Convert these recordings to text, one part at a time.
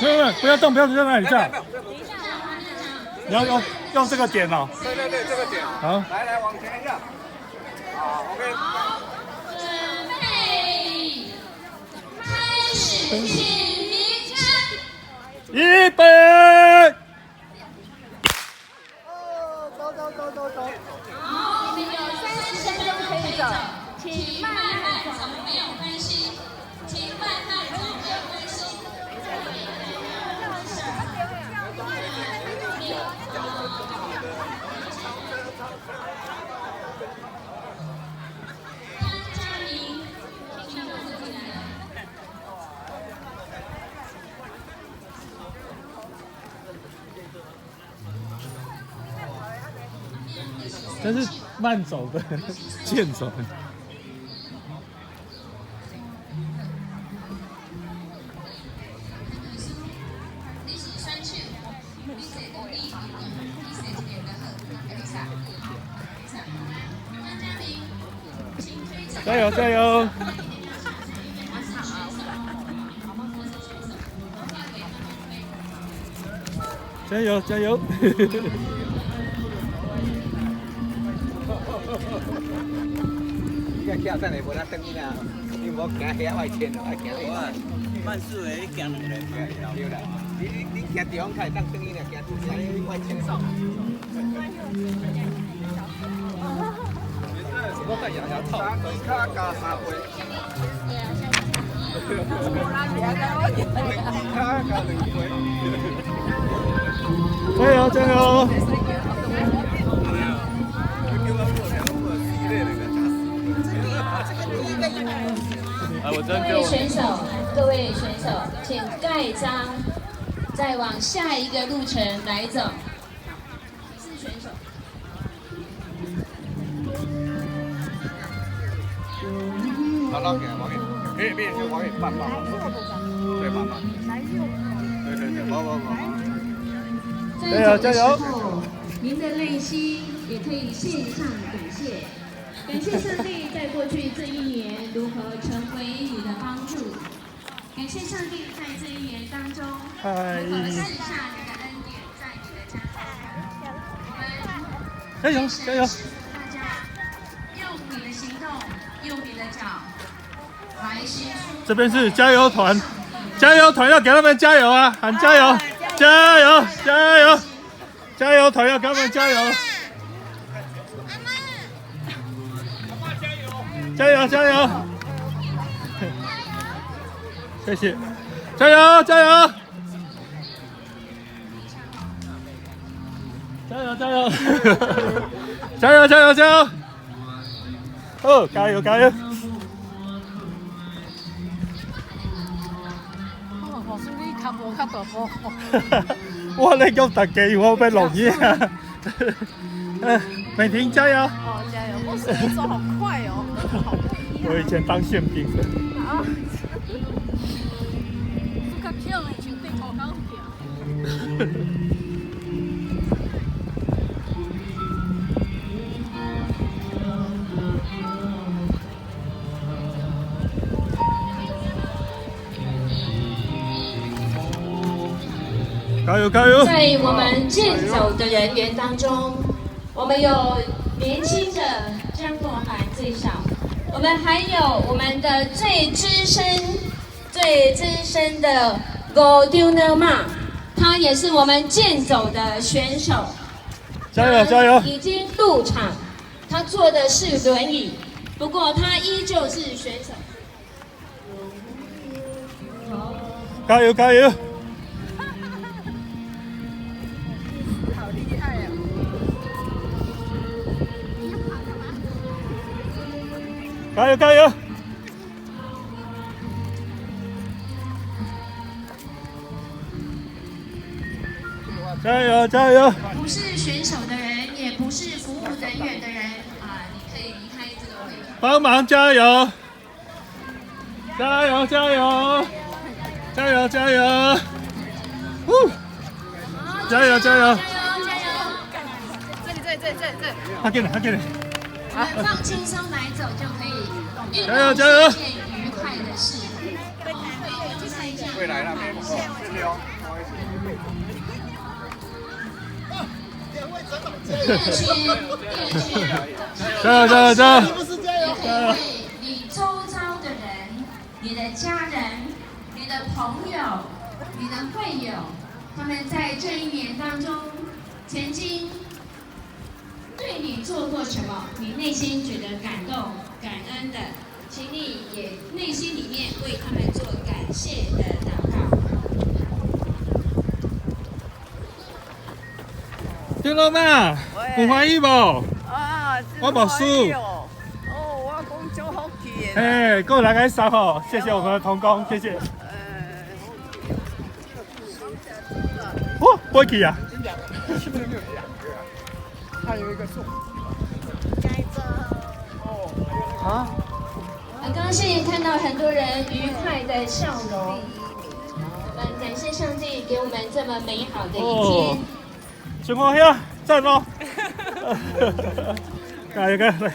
不要不要動，不要在那裡站。你要用這個點哦。對對對，這個點。好。來來，往前一下。好，OK。好，準備，開始，請離場。預備。走走走走走。好，你們有30分鐘可以走，請慢慢走，沒有關係，請慢慢走，沒有關係。張嘉明，請到這裡來。這是慢走的，健走。你是選手，你坐輪椅，你坐一邊就好。李莎，張嘉明，請推着。加油加油！加油加油！你個徛等下無得轉去啦，你無行遐愛牽，愛行咧。慢速的，你行兩個。對啦，你行地方較會當轉去啦，行出去你愛牽。我再搖搖頭，三腳加三倍。兩腳加兩倍。加油加油！各位選手，各位選手，請蓋章，再往下一個路程來走。是選手。好了，給我給，別別，就我給慢慢，對慢慢，對對對，好好好。在走的時候，您的內心也可以獻上感謝，感謝上帝在過去這一年如何成為你的幫助，感謝上帝在這一年當中如何賜下你的恩典在你的家中。我們加油加油！大家用你的行動，用你的腳來行出。這邊是加油團，加油團要給他們加油啊！喊加油，加油，加油！加油團要給他們加油！加油加油！謝謝，加油加油！加油加油！加油加油加油！好，加油加油！我說你較無較大步。我咧叫大家，我欲錄影。美婷加油！哦，加油！我說你走好快哦，好不一樣。我以前當憲兵的。啊！這較巧的，像對塗工行。加油加油！在我們健走的人員當中，我們有年輕的張國涵最小，我們還有我們的最資深、最資深的吳丟呢嘛，他也是我們健走的選手。加油加油！已經入場，他坐的是輪椅，不過他依舊是選手。加油加油！好厲害哦！加油加油！加油加油！不是選手的人，也不是服務人員的人啊，你可以離開這個會場。幫忙加油！加油加油！加油加油！呼！加油加油！加油加油！這裡這裡這裡這裡。他給你，他給你。我們放輕鬆來走就可以。加油加油！一件愉快的事。未來那邊哦，是哦。加油加油加油！也可以为你周遭的人、你的家人、你的朋友、你的会友，他们在这一年当中曾经对你做过什么，你内心觉得感动、感恩的，请你也内心里面为他们做感谢的祷告。长老妈，有欢喜无？啊，我无输。哦，我讲足福气的。哎，过来给送吼，谢谢我们的同工，谢谢。哦，飞去啊！是不是有两个啊？还有一个送。啊？很高兴看到很多人愉快的笑容。我们感谢上帝给我们这么美好的一天。全部遐赞哦！加油加油！来，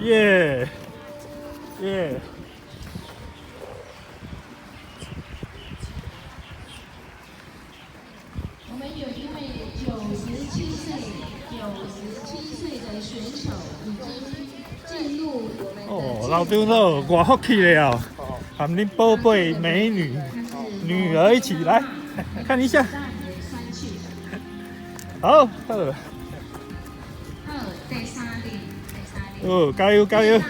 耶耶！我們有一位97歲的選手已經進入我們的。哦，老長老，偌福氣了，和恁寶貝美女女兒一起來看一下。好，好。好，第三名，第三名。哦，加油加油！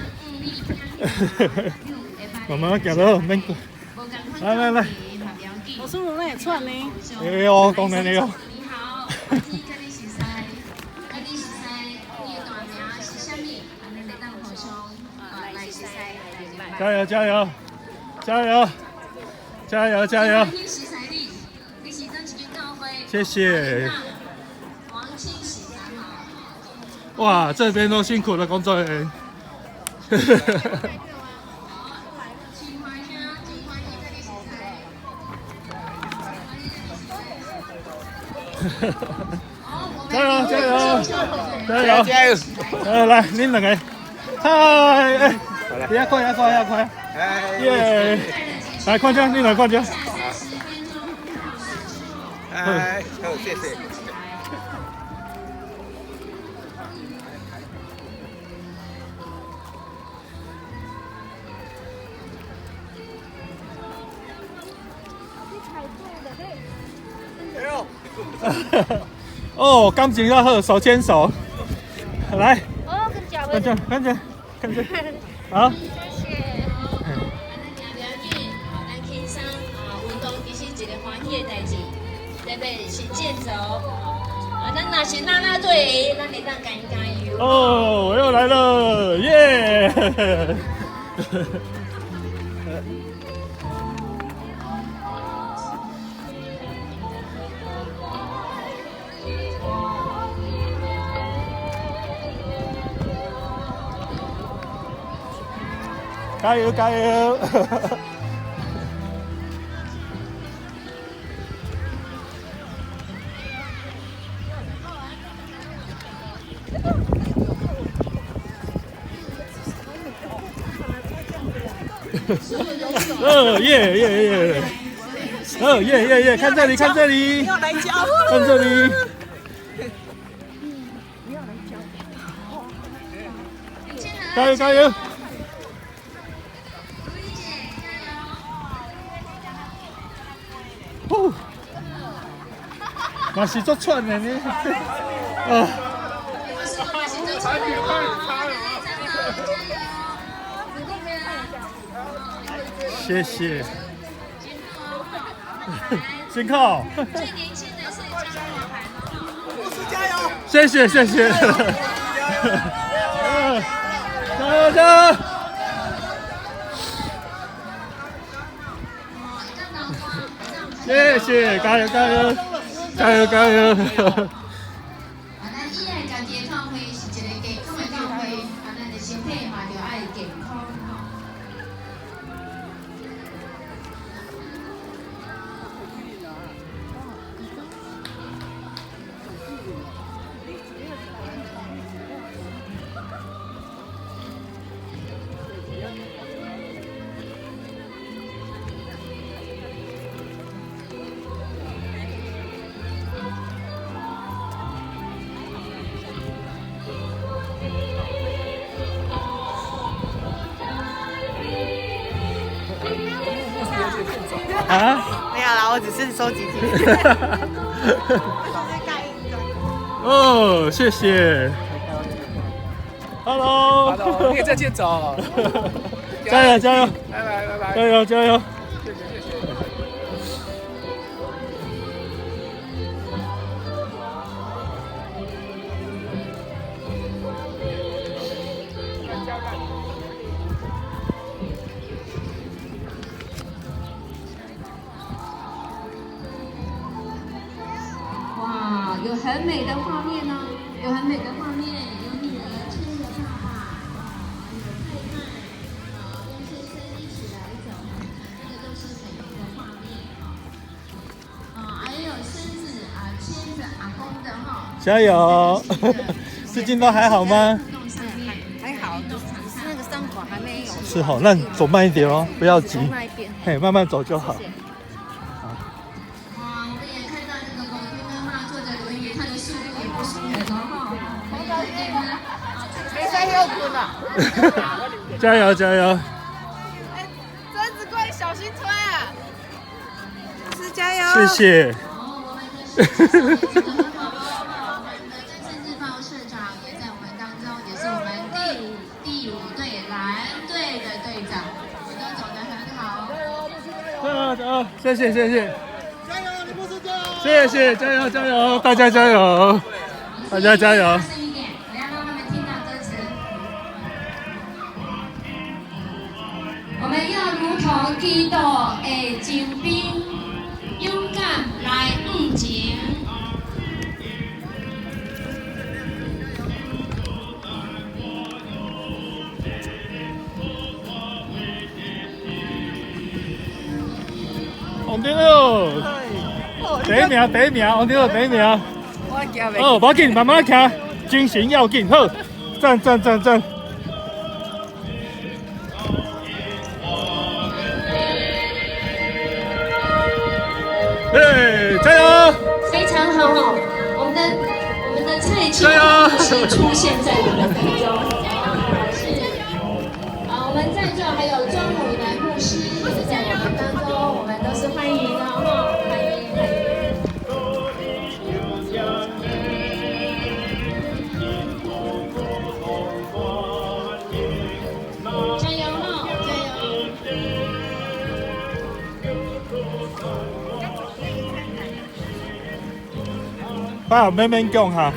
慢慢行到，免。來來來。我是不會喘呢。哎呦，當然了。你好，我是跟你熟悉，跟你熟悉，你的大名是啥物？咱來當互相來熟悉。加油加油加油加油加油！你是哪一間教會？謝謝。王清喜哇，這邊都辛苦了工作人員。加油加油加油加油！來，恁兩個，嗨，哎，遐快遐快遐快，耶！來，看這，你來看這。哎，好，謝謝。哦，感情要好，手牽手，來，哦，跟這，跟這，跟這，好。謝謝。咱行不要緊，咱輕鬆啊，運動其實一個歡喜的代誌，特別是健走。啊，咱若是啦啦隊，咱會當共伊加油。哦，我又來了，耶！加油加油！哦耶耶耶！哦耶耶耶！看這裡看這裡，看這裡。加油加油！呼，嘛是足喘的呢。啊！謝謝。辛苦。最年輕的是張若涵哦。加油！謝謝謝謝。加油加油！謝謝，加油加油，加油加油！啊，咱以愛家己的教會是一個健康的教會，啊，咱的身體嘛著愛健康吼。啊？没有啦，我只是收集体力。哦，谢谢。Hello。 Hello，你也再见走。加油加油！拜拜拜拜。加油加油！谢谢谢谢。哇，有很美的画面哦，有很美的画面，有女儿牵着爸爸，有太太，跟先生一起来走，这个都是美丽的画面哈。啊，还有孙子啊牵着阿公的哈。加油！最近都还好吗？还好，只是那个伤口还没有。是好，那走慢一点哦，不要急。嘿，慢慢走就好。哇，我们也看到那个狗军妈妈坐着轮椅，她的速度也不输人哦。没在休困了。加油加油！哎，曾子贵，小心推啊！是加油！谢谢。好，我们的社长也做得很好哦。我们的真正日报社长也在我们当中，也是我们第五队蓝队的队长，我们都走得很好。加油加油！谢谢谢谢。加油，李牧师加油！谢谢，加油加油！大家加油！大家加油！大声一点，我要让他们听到歌词。我们要如同基督的精兵，勇敢来向前。王丁哦，第一名，第一名，王丁哦，第一名。哦，无要紧，慢慢行，精神要紧，好，赞赞赞赞。哎，加油！非常好，我们的蔡清牧师出现在我们当中，是啊，我们在座还有庄武南牧师也在我们当中，我们都是欢迎的哈，欢迎欢迎。加油哈，加油！爸，免免讲哈，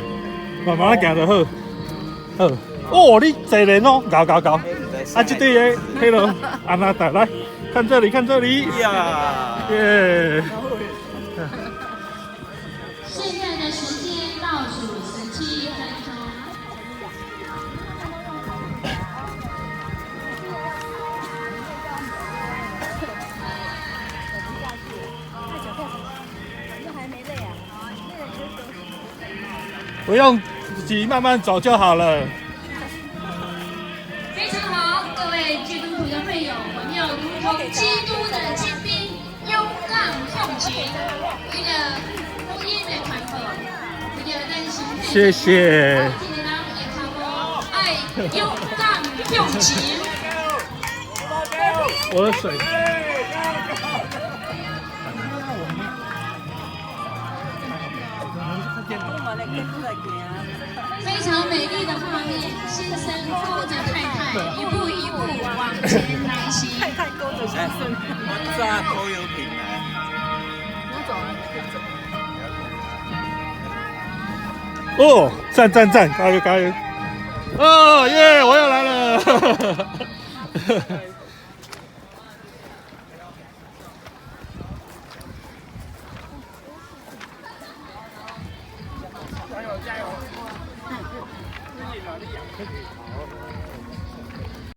慢慢行就好。好，哦，你坐轮哦，搞搞搞。啊，这对的，彼落安那达来，看这里，看这里。呀！耶！现在的时间倒数17分钟。不用急，慢慢走就好了。非常好，各位基督徒的会友，我们要如同基督的精兵，勇敢向前，为了福音的传播，为了咱身体。谢谢。这个人的脚步爱勇敢向前。我的水。非常美丽的画面，先生勾着太太，一步一步往前来行。太太勾着先生。我炸拖油瓶啊！哦，赞赞赞，加油加油！哦耶，我又来了。